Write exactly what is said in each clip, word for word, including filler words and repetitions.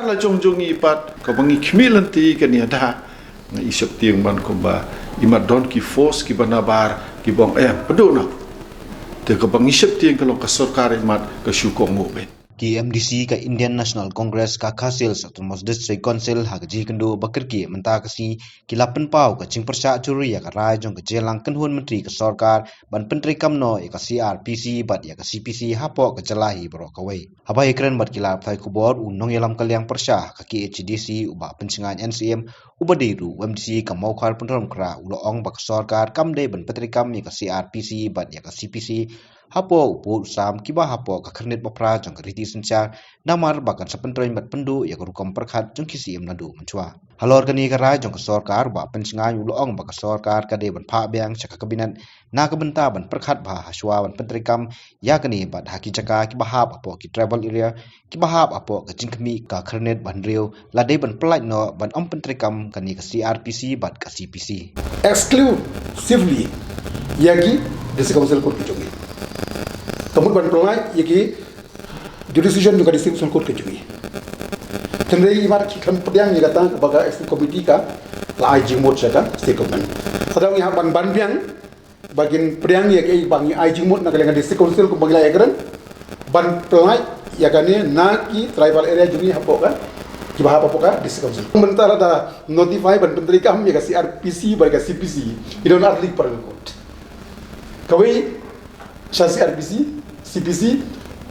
La jong jong i pat kaba ngi khmih lynti kane da. Nga i sheptieng ban kumba i mat don ki force kiba nabar kiba ong em pynduh noh. Te kaba ngi sheptieng ka long ka sorkar i mat ka shu kohnguh beit. Ki M D C ka Indian National Congress ka Khasi Hills Autonomous District Council ha ka jingkynduh ba kyrkieh mynta ka sngi ki la pynpaw ka jingpyrshah jur ïa ka rai jong ka jingïalang kynhun myntri ka sorkar ban pyntreikam noh ïa ka C R P C bad ïa ka C P C hapoh ka jylla hi baroh kawei. Haba ïakren bad ki lad pathai khubor u nongïalam ka liang pyrshah ka K H A D C u Bah Pynshngain N C M uba dei ruh u M D C ka Mawkhar Pynrem Khrah u la ong ba ka sorkar kam dei ban pyntreikam ïa ka C R P C bad ïa ka C P C hapoh u pud u sam kiba hapoh ka khyrnit ba phra jong ka riti synshar namar ba kan sa pyntreikam bad pynduh ïa ka rukom pyrkhat jong ki siem naduh mynshwa. Halor kane ka rai jong ka sorkar Bah Pynshngain u la ong ba ka sorkar ka dei ban phah biang sha ka kabinet na ka bynta ban pyrkhat bha hashwa ban pyntreikam ïa kane bad ha ki jaka kiba hap hapoh ki tribal area kiba hap hapoh ka jingkhmih ka khyrnit ba hynriew la dei ban pyllait noh ban ym pyntreikam kane ka C R P C bad ka C P C. Exclusively ïa ki District Council Court ki jong ngi. Ka mut ban pyllait ïa ki jurisdiction jong ka District Council Court ki jong ngi. Hynrei i mat ki khlem pdiang ïa kata kaba ka Executive Committee ka la ai jingmut sha ka State Government. Sa dang ngi hap ban ban biang ba kin pdiang ïa kaei ba ngi ai jingmut na ka liang ka District Council kumba ngi la ïakren ban pyllait ïa kane na ki tribal area jong ngi hapoh ka kiba hap hapoh ka District Council. Mynta la da notify ban pyntreikam ïa ka C R P C bad ka C P C i don ar tylli ki parallel court. Kawei sha C R P C, C P C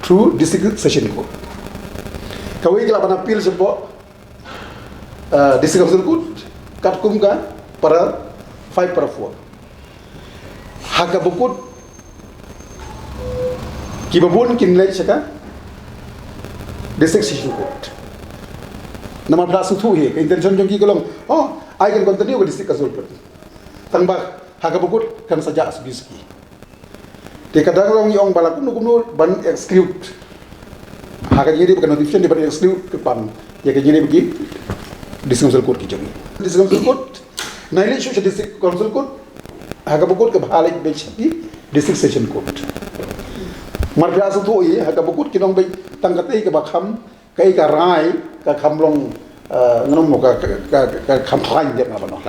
through District Session Court. Kawei ki lah ban appeal shapoh uh, District Council Court katkum ka para five para four. Ha kaba kut kiba bun kin leit sha ka District Session Court. Namar phi la sngewthuh hi ka intention jong ki ka long, oh, I can continue with District Council Court. Tang ba ha kaba kut kan sa jah suki suki. Te ka dang long i ong ba la kumno kumno ban exclude. Ha ka jingïadei bad ka notification dei ban exclude kyrpang ïa ka jingïadei bad ki District Council Court ki jong ngi. District Council Court, nai leit shuh sha District Council Court, ha kaba kut kaba ha leit beit sha ki District Session Court. Mar phi la sngewthuh hi ha kaba kut ki nong beit tang katei kaba kham kaei ka rai ka kham long, eh, ngan ong mo ka, ka, ka, ka kham khlaiñ dep nga ban ong.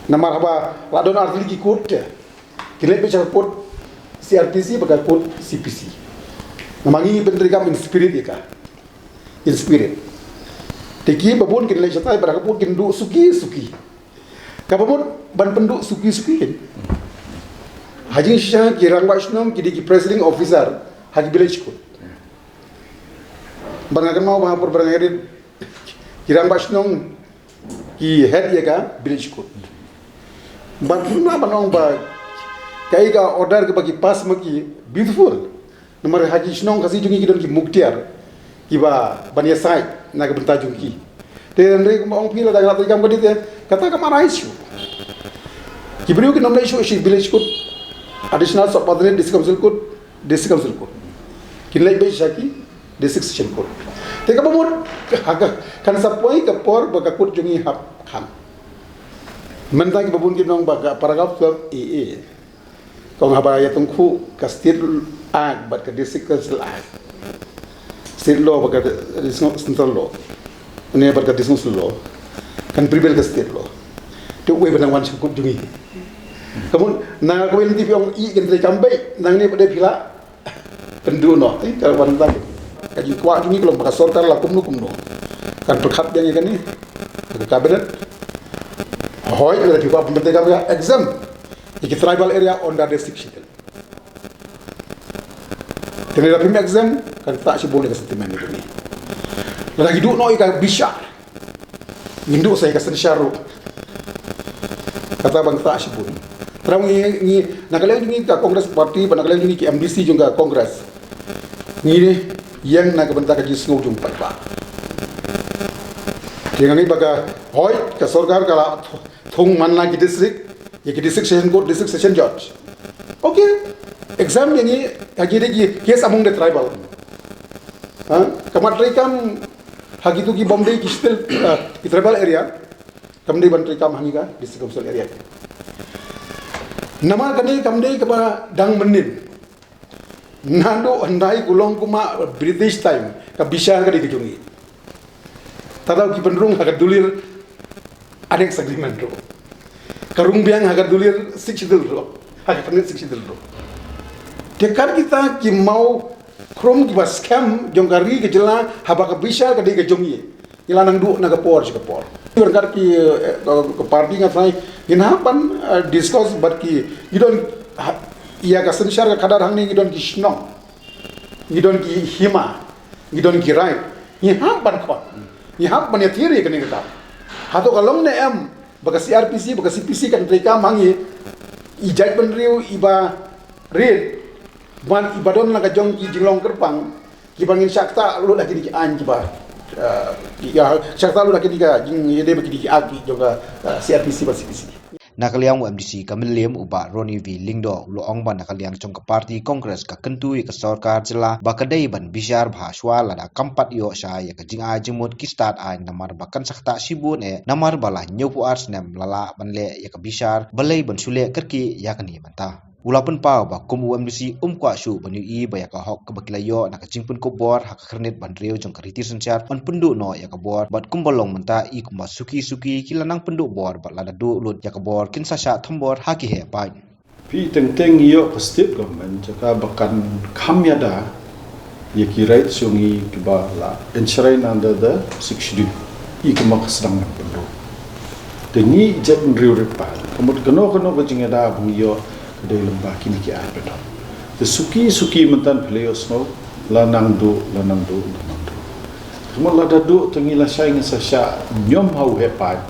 Namar haba la don ar tylli ki court te ki leit beit sha ka court C R P C bad ka court C P C. Namar ngi pyntreikam in spirit ïa ka. In spirit. Te kiba bun kin leit shatai bad ha ka court kin duh suki suki. Kaba mut ban pynduh suki suki kin. Ha jingshisha ki rangbah shnong ki dei ki presiding officer ha ki village court. Bad nga kynmaw ba ha por ba nga rit ki rangbah shnong ki head ïa ka village court. Bad nga ban ong ba kaei ka order kaba ki pass ma ki beautiful. Namar ha ki shnong Khasi jong ngi ki don ki muktiar kiba ban ïasaid na ka bynta jong ki. Te hynrei kumba ong phi lada ngi la treikam ka dei te kata kam arise shuh. Ki briew kin ym leit shuh sha village court, additional sub-ordinate district council court, District Council Court. Kin leit beit sha ki District Session Court. Te kaba mut ha ka, kan sa poi ka por ba ka court jong ngi hap khang. Mynta kiba bun ki nong ba ka paragraph twelve A A ka ong haba ïatyngkhuh ka State Act bad ka District Council Act, State Law bad ka District Central Law, ne bad ka District Council Law, kan prevail ka State Law. Te uei ba nang wan sha court jong ngi. Ka mut na kawei lynti phi ong i kan treikam beit, nangne pat de phi la pynduh noh, eh, ka wan tang. Ka jingkwah jong ngi ka long ba ka sorkar la kumno kumno kan pyrkhat biang ïa kane ka cabinet. Hooid, lada phi kwah ban pyntrei kam, ka exempt ïa ki tribal area under district schedule. Te lada phim exempt kan ktah shibun ïa ka sentiment jong ngi. Lada ki duh noh ïa ka bishar, ngin duh sa ïa ka synshar ruh. Kata ba ngin ktah shibun. Tang ngi, ngi na ka liang jong ngi ka Congress Party bad na ka liang jong ngi ki M D C jong ka Congress, ngi ïeng na ka bynta ka jingsngew jong u paidbah. Te nga ngeit ba ka, hooid, ka sorkar ka la thung man la ki district, ïa ki District Session Court, District Session Judge. Okay. Exempt ïa ngi ha ki dei ki case among the tribal. Ha? Ka mat treikam ha kitu ki bym dei ki still, uh, ki tribal area, kam dei ban treikam ha ngi ka District Council area. Namar kane kam dei kaba dang mynnin. Naduh hyndai kulong kumba British time ka bishar ka dei ka jong ngi. Tang daw ki pynrung ha ka dulir annex agreement ruh. Ka rung biang ha ka dulir Sixth Schedule ruh. Ha ka pynrung Sixth Schedule ruh. Te kat kita ki maw khrum kiba skhem jong ka ri ka jylla haba ka bishar ka dei ka jong ngi. Ngi la nang duh na ka por sha ka por. Ki wan kat ki, eh, ka, ka party nga trai ngin hap ban, eh, discuss bad ki, ngi don ha, ïa ka synshar ka khadar hangne ngi don ki shnong. Ngi don ki hima, ngi don ki raid, ngi hap ban khot, ngi hap ban ïathir ïa kane ka kam. Hato ka long ne em ba ka C R P C, ba ka C P C kan treikam ha ngi, i jaitbynriew iba rit, ban iba don la ka jong ki jinglong kyrpang, kiba ngin shah ktah lut ha kine ki aiñ kiba, eh, ïa, shah ktah lut ha kine ki jingïadei bad kine ki act jong ka, eh, C R P C bad C P C. Na ka liang u M D C ka Mylliem u Bah Ronnie V Lyngdoh u la ong ba na ka liang jong ka party Congress ka kyntu ïa ka sorkar jylla ba ka dei ban bishar bha shuwa lada kam pat ïoh shai ïa ka jingai jingmut ki stad aiñ namar ba kan sa ktah shibun eh namar ba la hynñiewphew ar snem la lah ban leh ïa ka bishar balei ban shu leh kyrkieh ïa kane mynta. U la pynpaw ba kum u M D C um kwah shuh ban ïohi ba ïa ka hok kaba ki la ïoh na ka jingpynkup bor ha ka khyrnit ba hynriew jong ka riti synshar yn pynduh noh ïa ka bor bad kumba long mynta i kumba suki suki ki la nang pynduh bor bad lada duh lut ïa ka bor kin sa shah thombor ha ki heh paid. Phi teng teng ïoh ka state government jaka ba kan kham ïada ïa ki rights jong ngi kiba la enshrine under the Sixth Schedule. I kumba ka sdang ban pynduh. Te ngi i jaitbynriew rit paid, ka mut kano kano ka jingïada ba ngi ïoh ka dei lyngba kine ki aiñ ba don. Te suki suki mynta phi la ïohsngew la nang duh, la nang duh, la nang duh. Te ka mut lada duh te ngi lashai ngin sa shah ñiom ha u heh paid.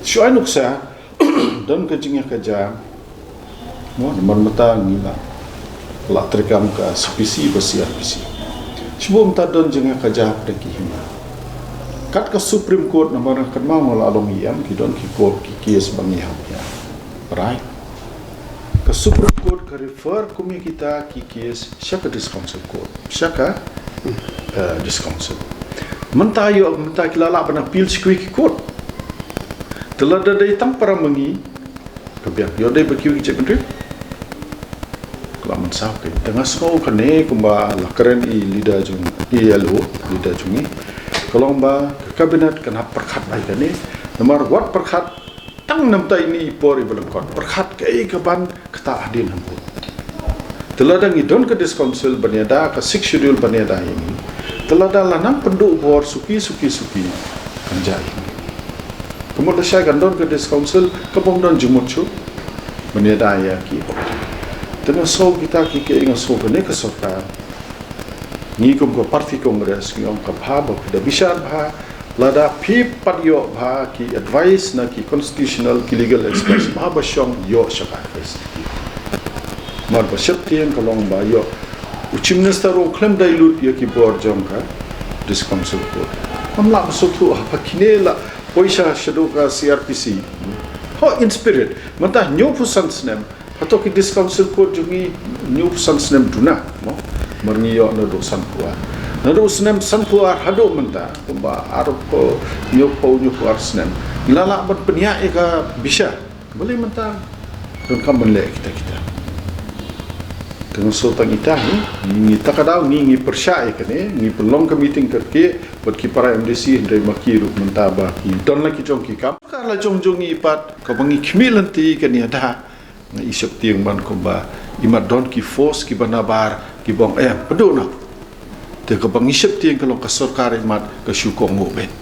Shu ai nuksa don ka jingïakajia. Mo, namar mynta ngi la, la treikam ka C P C bad C R P C. Shibun mynta don jingïakajia ha ki hima. Kat ka Supreme Court namar nga kynmaw nga la long E M ki don ki court ki case ba ngi hap ïa. Right. Ka Supreme Court ka refer kum ïa kita ki case sha ka District Council Court. Sha ka, eh, District Council. Mynta ïoh, mynta ki la lah ban appeal sha kiwei ki court. Te lada dei tang para ma ngi, ka biang ïoh dei ba kiwei ki jaitbynriew. Ka la mynsaw kein. Te nga sngew kane kumba la kren i leader jong i L O, leader jong ngi. Ka long ba ka cabinet kan hap pyrkhat bha ïa kane. Namar wat pyrkhat tang namar ine i por iba lyngkot. Pyrkhat kaei kaban ktah hadien hangne. Te lada ngi don ka District Council ban ïada ka Sixth Schedule ban ïada ïa ngi. Te lada la nang pynduh bor suki suki suki kan jia ïa ngi. Ka mut lashai kan don ka District Council kaba ym don jingmut shuh ban ïada ïa ki. Te nga sngew kita ki, ki, nga sngew kane ka sorkar. Ngi kum ka party Congress ngi ong ka bha ba phi da bishar bha, lada phi pat ïoh bha ki advice na ki constitutional, ki legal experts bha ba shong, ïoh sha ka F S D P. Namar ba sheptieng ka long ba ïoh u Chief Minister u khlem dilute ïa ki bor jong ka District Council Court. Ngam lah ban sngewthuh ha ba kine la poi sha shaduh ka C R P C. Ho, in spirit mynta hynñiewphew san snem. Hato ki District Council Court jong ngi hynñiewphew san snem duna, mo? Namar ngi ïoh naduh sanphew ar. Naduh snem sanphew ar haduh mynta, kumba arphew, hynñiewphew, hynñiewphew ar snem, ngi la lah ban pynïaid ïa ka bishar. Balei mynta donkam ban leh kita kita? Te nga sngew tang ita hi, ngi, ngi ta ka daw ngi, ngi pyrshah ïa kane, ngi pynlong ka meeting kyrkieh bad ki para M D C, hynrei ma ki ruh mynta ba ki don la ki jong ki kam. Ka la jong jong ngi pat kaba ngi khmih lynti kane da. Nga i sheptieng ban kumba i mat don ki force kiba nabar kiba ong em pynduh noh. Te kaba ngi sheptieng ka long ka sorkar i mat ka shu kohnguh beit.